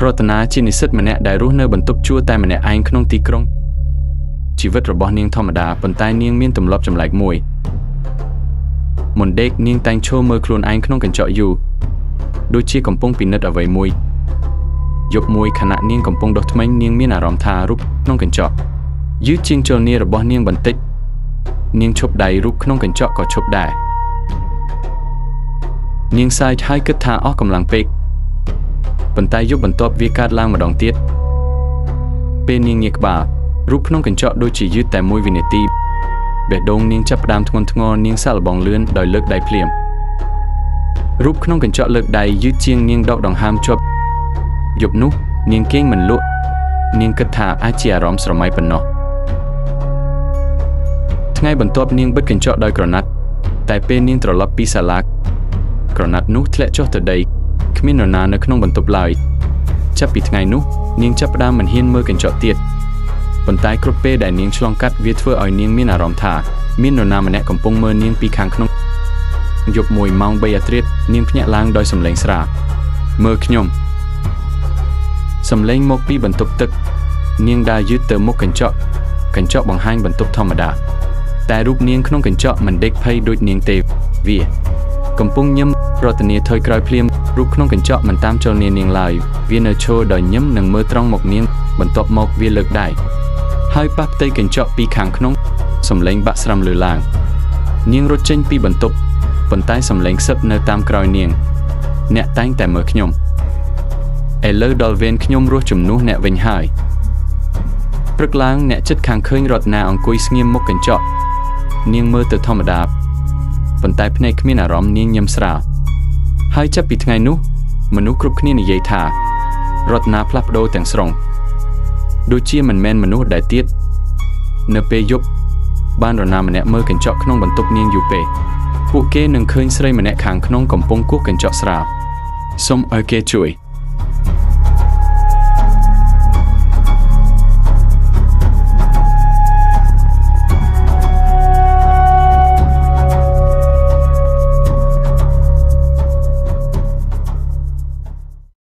រតនាជានិស្សិតម្នាក់ដែលរស់នៅបន្ទប់ជួលតែម្នាក់ឯងក្នុងទីក្រុងជីវិតរបស់នាងធម្មតាប៉ុន្តែនាងមានទម្លាប់ចម្លែកមួយមុនដេកនាងតែងឈរមើលខ្លួនឯងក្នុងកញ្ចក់យូរដូចជាកំពុងពិនិត្យអ្វីមួយយប់មួយខណៈនាងកំពុងដុសធ្មេញនាងមានអារម្មណ៍ថារូបក្នុងកញ្ចក់យឺតជាងចលនារបស់នាងបន្តិចនាងឈប់ដៃរូបក្នុងកញ្ចក់ក៏ឈប់ដែរនាងសាយហើយគិតថាអស់កម្លាំងពេកប៉ុន្តែយប់បន្ទាប់វាកើតឡើងម្ដងទៀតពេលនាងងាកក្បាលរូបក្នុងកញ្ចក់ដូចជាយឺតតែមួយវិនាទីបេះដូងនាងចាប់ផ្ដើមធ្ងន់ធ្ងរនាងសាកល្បងលឿនដោយលើកដៃភ្លាមរូបក្នុងកញ្ចក់លើកដៃយឺតជាងនាងដកដង្ហើមជាប់យប់នោះនាងគេងមិនលក់នាងគិតថាអាចជាអារម្មណ៍ស្រមៃប៉ុណ្ណោះថ្ងៃបន្ទាប់នាងបិទកញ្ចក់ដោយក្រណាត់តែពេលនាងត្រឡប់ពីសាលាក្រណាត់នោះធ្លាក់ចុះទៅដីគ្មាននរណានៅក្នុងបន្ទប់ឡើយចាប់ពីថ្ងៃនោះនាងចាប់ផ្ដើមមិនហ៊ានមើលកញ្ចក់ទៀតប៉ុន្តែគ្រប់ពេលដែលនាងឆ្លងកាត់វាធ្វើឲ្យនាងមានអារម្មណ៍ថាមាននរណាម្នាក់កំពុងមើលនាងពីខាងក្នុងយប់មួយម៉ោង3អាធ្រាត្រនាងភ្ញាក់ឡើងដោយសំឡេងស្រាលមើលខ្ញុំសំឡេងមកពីបន្ទប់ទឹកនាងដើរយឺតទៅមុខកញ្ចក់កញ្ចក់បង្ហាញបន្ទប់ធម្មតាតែរូបនាងក្នុងកញ្ចក់មិនដេកភ័យដូចនាងទេវាកំពុងញឹមរតនាថយក្រោយភ្លាមរូបក្នុងកញ្ចក់មិនតាមចលនានាងឡើយវានៅឈរដោយញឹមនិងមើលត្រង់មកនាងបន្ទាប់មកវាលើកដៃហើយប៉ះផ្ទៃកញ្ចក់ពីខាងក្នុងសំឡេងបាក់ស្រាំលឺឡើងនាងរត់ចេញពីបន្ទប់ប៉ុន្តែសំឡេងខ្សឹបនៅតាមក្រោយនាងអ្នកតែងតែមើលខ្ញុំឥឡូវដល់វេនខ្ញុំរស់ជំនួសអ្នកវិញហើយព្រឹកឡើងអ្នកចិត្តខាងឃើញរតនាអង្គុយស្ងៀមមុខកញ្ចក់នាងមើលទៅធម្មតាប៉ុន្តែភ្នែកគ្មានអារម្មណ៍នាងញឹមស្រាលហើយចាប់ពីថ្ងៃនោះមនុស្សគ្រប់គ្នានិយាយថារតនាផ្លាស់ប្ដូរទាំងស្រុងដូចជាមិនមែនមនុស្សដែលទៀតនៅពេលយប់បានរណាម្នាក់មើលកញ្ចក់ក្នុងបន្ទប់នាងយូរពេកពួកគេនឹងឃើញស្រីម្នាក់ខាងក្នុងកំពុងគោះកញ្ចក់ស្រាលសូមឲ្យគេជួយ។